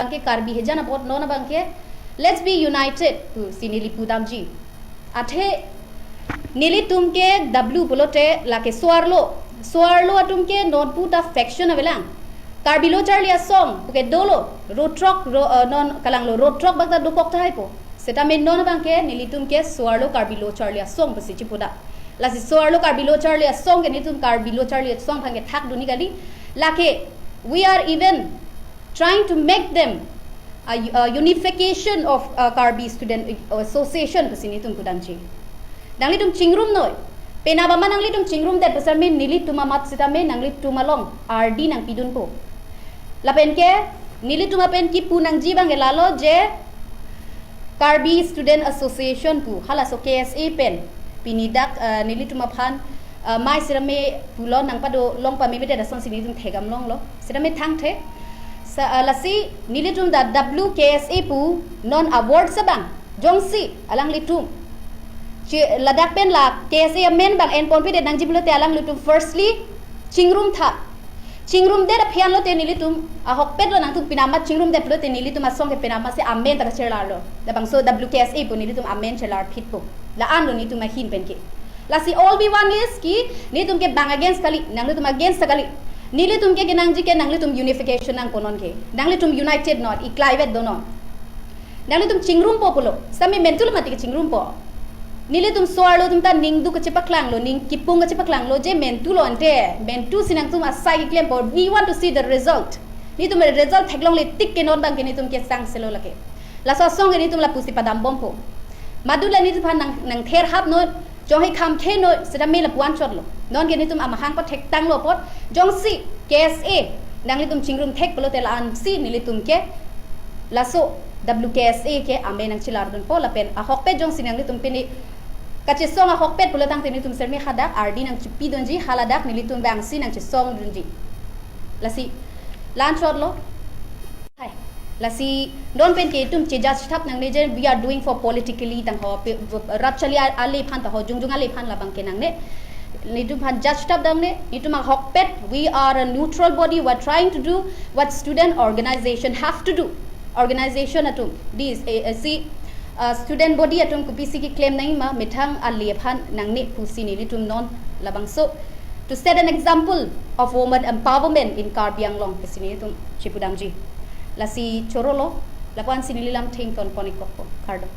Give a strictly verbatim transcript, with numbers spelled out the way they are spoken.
Abangke Karbi hejan apot non abangke, let's be united pusi neli pudamji. Athe nelitum ke W pulote lake so-arlo. So-arlo atum ke non puta faction avelang. Karbi Lo Charli Asong puke dolo, road block, ro, eh, non kalanglo, road block bak ta dokok tahai po. Setame non abangke nelitum ke so-arlo Karbi Lo Charli Asong pusi chipuda. Lasi so-arlo Karbi Lo Charli Asong ke nelitum Karbi Lo Charli Asong aphan ke thakdunji kali. Lake we are even trying to make them a, a unification of, uh, Karbi Student Association pusi nelitum pudamji. Nanglitum chingrumnoi. Penap amat nanglitum chingrumdet pu setame nelitum amat setame nanglitum along ardi nangpidunpo. Lapen ke nelitum apen kipu nangji abangke lalo je Karbi Student Association pu, halaso K S A pen pini dak, eh, nelitum aphan, eh, mai setame pulo, nangpado long pamemedet asonsi nelitum thekdam longlo. Setame thangthe. Sa, eh, lasi nelitum dak W K S A pu non a-word abang jongsi alanglitum chi ladak pen la K S A amen abang enponpedet nangji pulote alanglitum firstly chingrumtha. Chingrumdet aphi anlote nelitum ahokpet lo, nangtum penap amat chingrumdet pulote nelitum asong ke penap amatsi amen ta kachelarlo. Labangso W K S A pu nelitum amen chelarphitpo. La-anlo nelitum ahin pen ke. Lasi all we want is ki nelitum ke bang against kali, nanglitum against kali. Nelitum ke kenangji ke nanglitum unification nangpo non ke. Nanglitum united non, iklaivet do non. Nanglitum chingrumpo pulo. Setame mentulo mati kechingrumpo. Nelitum so-arlo atum ta ning duk kachepaklanglo, ning kipung kachepaklanglo, je mentulo ante, mentusi nangtum asai keklempo. We want to see the result. Nelitum result theklongle tik ke non abangke nelitum ke sangselo lake. Laso asong ke nelitum lapusi padambompo. Madula nelitum aphan nang, nangtherhap non, jongsi kham khe non, setame lapu-an chotlo. Non ke nelitum amahang pathektanglo apot, jongsi K S A nanglitum chingrum thek pulote la-ansi nelitum ke laso W K S A ke amen nangchelardunpo lapen ahokpet jongsi nanglitum pini kachesong ahokpet pulo tangte nelitum setame hadak ardi nangchipidunji, haladak nelitum abangsi nangchesongdunji. Lasi la-an chotlo. Hai. Lasi non pen ke itum che-judge thap nangne je we are doing for politically tang ho, pe, rap charli a-, ale aphan ta ho, jongjong ale aphan labang ke nangne. Nelitum aphan judge thap nangne, nelitum ahokpet, we are a neutral body, we are trying to do what student organization have to do. Organization atum, this, eh, eh, si, uh, student body atum kopisi keklem nangji ma, methang ale aphan nangne pusi nelitum non labangso to set an example of woman empowerment in Karbi Anglong pusi nelitum chipudamji. Lasi chorolo, lapu-ansi neli lam thengton pon-ik kokpo. Kardom.